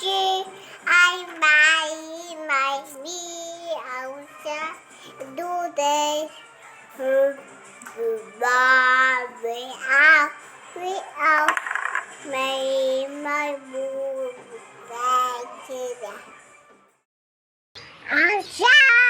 G I mai mai mi au cha du de ba ve a vi au mei mai bu ve chi da. Ang sha!